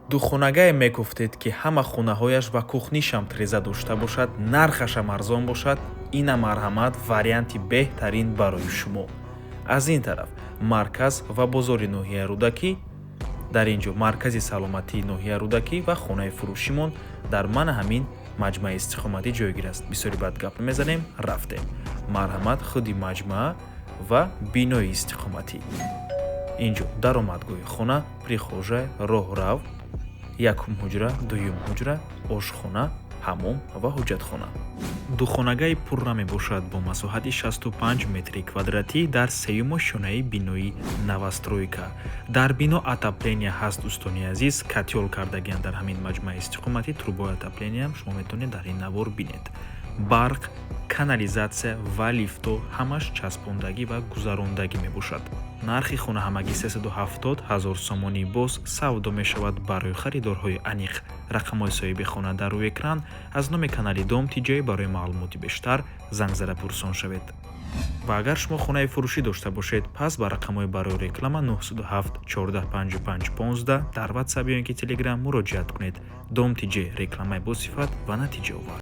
Духонагае мегуфтед, ки ҳама хонаҳояш ва кухнишам треза дошта бошад, нархашам арзон бошад, ина, марҳамат, варианти беҳтарин барои шумо. Аз ин тараф марказ ва бозори ноҳияи Рӯдакӣ, дар ин ҷо маркази саломатии ноҳияи Рӯдакӣ ва хонаи фурӯшимон дар мана ҳамин маҷмӯаи истиқоматӣ ҷойгир аст. Бисёри бад гап намезанем, рафтем. Марҳамат, худи маҷмӯа ва бинои истиқоматӣ. Ин ҷо даромадгоҳи хона, прихожая, роҳрав, якум ҳуҷра, дуюм ҳуҷра, ошхона, ҳаммом ва ҳоҷатхона. Духонагаи пурра мебошад бо масоҳати 65 метри квадратӣ дар сеюм ошёнаи бинои новостройка. Дар бино отопления ҳаст, дӯстони азиз, котёл кардагианд дар ҳамин маҷмӯаи истиқоматӣ. Трубои отоплениям шумо метавонед дар ин навор бинед. Барқ, канализатсия ва лифто ҳамаш часпондагӣ ва гузарондагӣ мебошад. Нархи хона ҳамагӣ 370 ҳазор сомонӣ, боз савдо мешавад. Барои харидорҳои аниқ рақамҳои соҳиби хона дар рӯи экран. Аз номи канали Дом Тиҷай барои маълумоти бештар занг зада пурсон шавед. Ва агар шумо хонаи фурӯшӣ дошта бошед, пас ба рақамҳои барои реклама 907 14 55 15 дар Ватсап ё ин ки Телеграм муроҷиат кунед. Дом Тиҷай, рекламаи босифат ва натиҷаовар.